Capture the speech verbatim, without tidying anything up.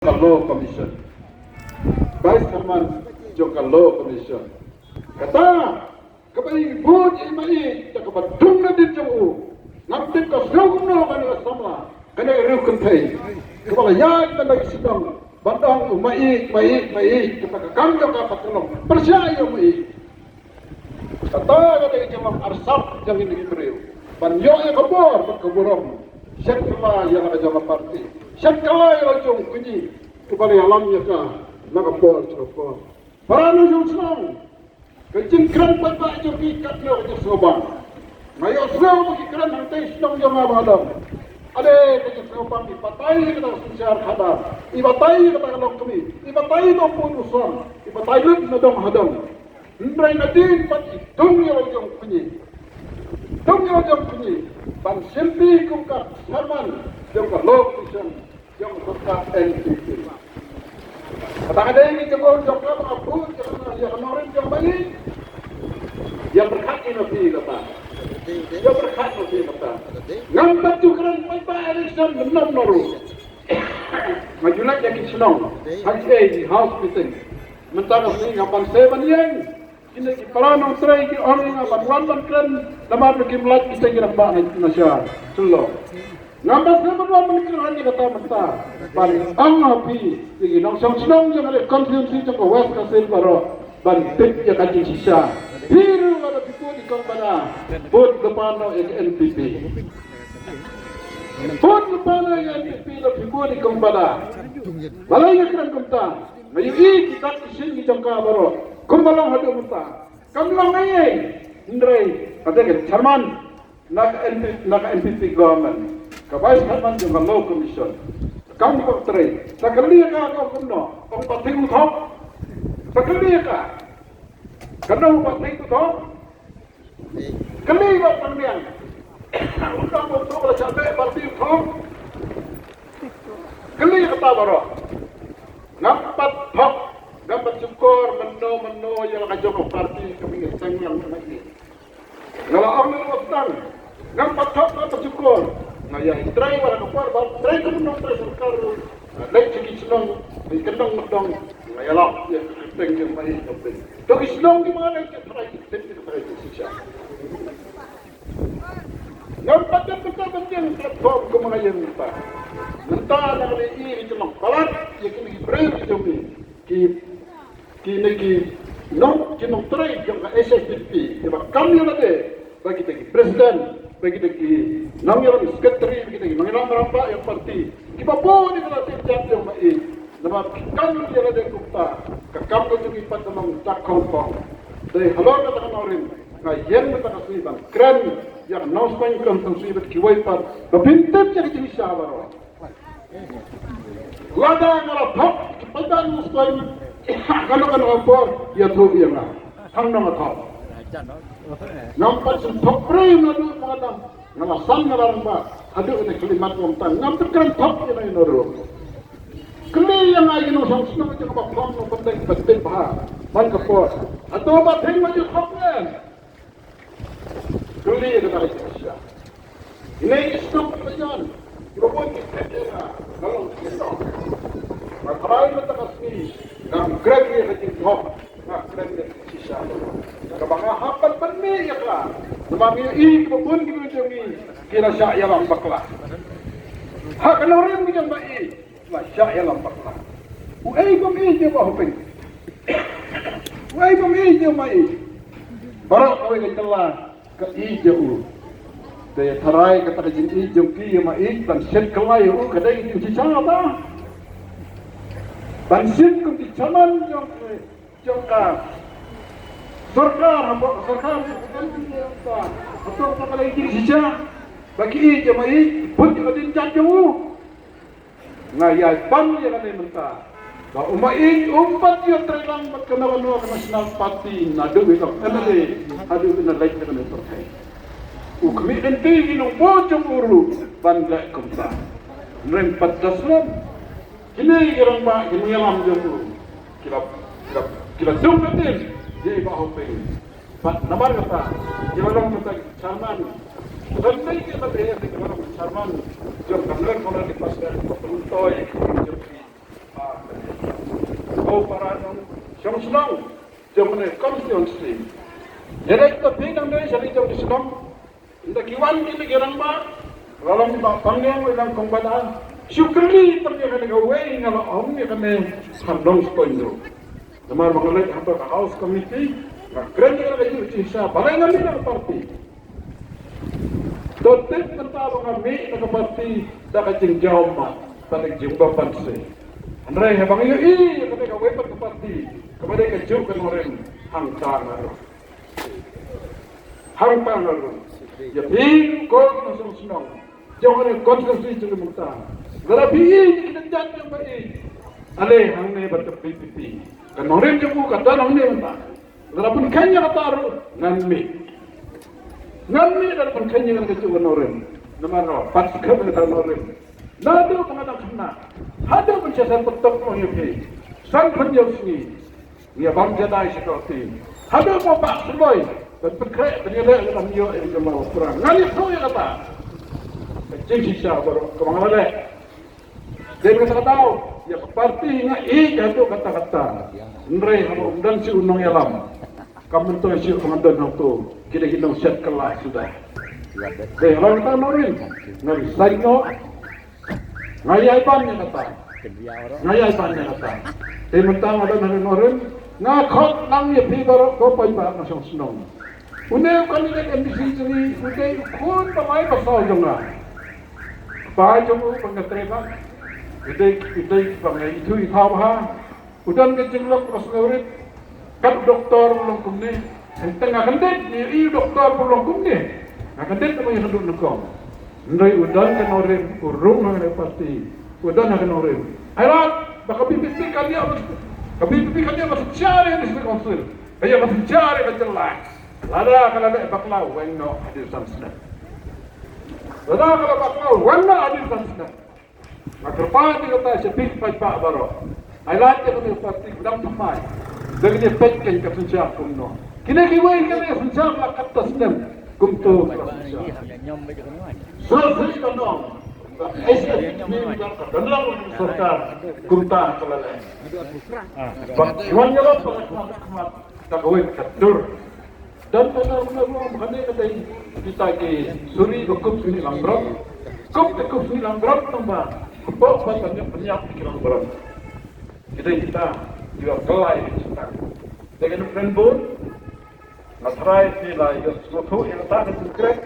ka Law Commission. Vice Chairman jong ka Law Commission. Kata kaba i bud i ma i da kaba dung na din jong u. Ngam tip ka sngewbha kumno kane ka samla, kane ka riew kynthei kaba la ïaid ban da ki shnong ban ong u ma i, ma i, ma i, kata ka kam jong ka pat ka long pyrshah ïa u ma i. Kata ka dei ka jinglong arsap jong ngi ki briew ban ïoh ïa ka bor bad ka burom. Shet kylla ïa la ka jong ka party, shet kylla ïa la jong u kñi uba la ïalam ïa ka na ka por sha ka por. Para nongshong shnong, ka jingkren paidbah jong ki katno ka jingsngewbang. Nga ïohsngew ba ki kren hangtei shnong jong nga ba ha dong. Ade ka jingsngewbang, i batai kata ka synshar khadar, i batai kata ka longkmie, i batai ka pud u sam, i batai lut na dong ha dong. Hynrei nadien pat i dung ïa la jong u kñi, dung ïa la jong u kñi ban shim bynta kum ka chairman jong ka Law Commission jong ka sorkar N P P. Kata ka dei ka jingkyrkhu jong ka ba ka bud jong ka, ïa ka nongrim jong ba i. Ïa pyrkhat ïa na phi kata. Ïa pyrkhat na phi kata. Ngam pat ju kren paidbah election mynno mynno ruh. Nga ju leit ïa ki shnong ha ki house meeting. Mynta ka sngi nga pan se ban ïeng. Kine ki para nongtrei ki ong ïa nga ban wan ban kren namar ba kim lait kita ki rangbah na, na shar Shillong. Ngam ban kren ban wan ban kren ha kata mynta ban ong ha phi ïa ki nongshong shnong jong ka constituency jong ka West Khasi Hills baroh ban tip ïa ka jingshisha. Phi ruh lada phi bud i kong Bada, bud lypa noh ïa ka N P P. Bud lypa noh ïa ka N P P lada phi bud i kong Bada. Balei nga kren kumta? Nga ïohi ki dak ki shin ki jong ka baroh kumba long haduh mynta. Kam long ei ei. Hynrei kata ka chairman na ka N P, na ka N P P government, ka vice chairman jong ka Law Commission, kam ka trei. Sa kylli ka, ka kumno, kong Pateng u thok. Sa kylli ka, ka nong Pateng u thok. Kylli ka pangniang, u nong u thok la cha be party u thok. Kylli kata baroh. Ngam pat thok, ngam pat shukor mynno mynno ïa la ka jong ka party ka mih seng lang ma i. Nga la ong na u tang, ngam pat thok, ngam pat shukor. Nga ïa trei wala ka por ba trei kumno trei sorkar ruh. Leit sha ki shnong, ki kyndong myndong, nga ïalap ïa ka kyrteng jong ma i jong phi. To ki shnong ki ma leit ki trai ki tip ki trai ki shisha. Ngam pat dei mynta ban ïeng platform kumba nga ïeng mynta. Mynta nga la ïohi ki jong palat ïa kine ki briew ki jong ngi, ki, kine ki nong, ki nongtrei jong ka H S P D P kiba kam ïa lade ba kita ki president, ba kita ki nongïalam secretary, ba kita ki nongïalam rangbah ïa ka party, kiba bun ïa ka lad jait jong ma i. Namar ki kam ïa lade kumta, ka kam ka jong ngi pat ka long dak khongpong. Dei halor kata ka nongrim nga ïeng mynta ka sngi ban kren ïa ka Nongstoiñ constituency bad kiwei pat ba phin tip ïa ka jingshisha baroh. Lada nga la thok ki paidbah Nongstoiñ, kano kano ka por ïathuh ïa nga. Hangno nga thok? Ngam pat sngewthuh briew naduh ba nga dang, nga la san, nga la rangbah, haduh kane ka khyllipmat ngam tang, ngam pat kren thok ïa no ïa no ruh. Kylli ïa nga ïa nongshong shnong jong ka ba kham nongpynteng, pynteng bha man ka por. Hato ba theng ma ju thok ne? Kylli ïa kata ka jingshisha. Ine i shnong ka Bajan, kiba bun ki khet ïa nga, nga long ki shnong. Nga tharai mynta ka sngi ngam kren ïa ka jingthok, nga kren ïa ka jingshisha. Kaba nga hap ban pynmih ïa ka, namar ngi ïohi kiba bun kiba jong ngi ki la shah ïalam bakla. Ha ka nongrim ka jong ma i, la shah ïalam bakla. Uei bym ïeit ïa u Bah Hoping? Uei bym ïeit ïa u ma i? Baroh kawei ka jylla ka ïeit ïa u. Te tharai kata ka jingïeit jong ki ïa ma i ban shet kylla ïa u ka dei ka jingshisha ba ban shim kum ki chairman jong, jong ka sorkar, hapoh ka sorkar jong ka, hato kata ka dei ka jingshisha ba ki ïeit ïa ma i, bud ïa ka dien jait jong u? Nga ïai pan ïa kane mynta ba u ma i um pat ïoh trei lang bad kano kano ka National Party, naduh u dang M L A haduh u na leit na kane ka pyrthei. U khmih lynti ki nongbuh jong u ruh ban leh kumta. Hynrei pat da slem kine ki rangbah ki nongïalam jong u ki la, ki la, ki la dung ka tin ïa i Bah Hoping. Bad namar kata ki la long mynta ki chairman. Ban dei ki ban dei ki la long chairman jong ka Nongstoiñ Constituency, ba pynlong ïa ki jong ki. Para nongshong shnong jong kane ka constituency. Ïa lei to phi nang dei sha ri jong ki shnong. Ynda ki wan kine ki rangbah, la long Bah Pangngiang, la long Kong Bada. Shu kylli tang ïa kane kawei, nga la ong ïa kane ha Nongstoiñ ruh. Namar ba nga leit hangto ka House Committee, nga kren ïa ka jingshisha, balei nga mih na ka party. To tip mynta ba nga mih na ka party da ka jingjaw ma, da ka jingbha pansngiat. Hynrei haba nga ïohi ïa kane kawei pat ka party kaba dei kajuh ka Nongrim, hangta nga rung. Hangta nga rung. Ïa phi ko ki nongshong shnong jong kane ka constituency jong ngi mynta, lada phi ïohi ïa ki kjat jong phi, ale hangne bad ka VPP, ka Nongrim jong u ka don hangne mynta. Lada pynkheiñ ïa kata ruh ngan mih. Ngan mih lada pynkheiñ ïa kata ka Nongrim. Namar nga pat skhem ïa kata ka Nongrim. Naduh ba nga dang khynnah haduh ban sha san pyntok ïa phi, san pynïoh sngi. Ngi ïa bam jadai sha ka ti. Haduh ba bah shloi ban pynkhreh ban ïaleh ïa ka tam ïoh ïa ka jong ma Prang. Ngan ïathuh ïa kata. Ka jingshisha baroh kaba nga la leh. Dei kata ka daw ïa ka party nga ïeit haduh katta katta. Hynrei haba ym don shuh u nongïalam, kam myntoi shuh ba ngan don hangto. Ki dei ki nongshet kylla suda. Dei lang ta Nongrim, nga resign noh. Nga ïai ban ïa kata. Nga ïai ban ïa kata. Te mynta nga don ha Nongrim, nga khot lang ïa phi baroh ko paidbah nongshong shnong. Une u candidate MDC jong ngi u dei u khun ba lai ba saw jong nga. Kpa jong u ba nga trei bha. U dei, u dei ba nga ithuh ithaw bha. U don ka jinglong ba sngewrit. Kat u doktor u long kumne. Hynrei nga kyndit ne i u doktor u long kumne. Nga kyndit ba ïa ka duk nyngkong. Hynrei u don ka Nongrim, u rung ha ka party. U don ha ka Nongrim. Ai lad ba ka VPP kan ïa ba, ka VPP kan ïa ba synshar ïa ka District Council. Ka ïa ba synshar ïa ka jylla. Lada ka la leh bakla, wan noh hadien san snem. Lada ka la bakla, wan noh hadien san snem. Nga kyrpad ïa kata sha phi ki paidbah baroh. Ai lad ïa kane ka party kaba dang thymmai. Da kane peit kein ka synshar kumno. Kine kiwei kane ka synshar la katto snem kumto ka synshar. Sa sa ka nong. Ka S S P ka dang long sorkar kumta ka la leh. Ba wan ïalap ba ka khmat khmat da kawei ka dur. Don ka dang na ruang ba kane ka dei kita ki suri ba kup suri langbrot. Kup te kup suri langbrot tang ba kpoh ba pynïap pynïap ki langbrot. Ki dei kita ki ba kalai kita. Dei ka nuk ren bun. Nga tharai phi la ïoh sngewthuh ïa kata ka jingkren.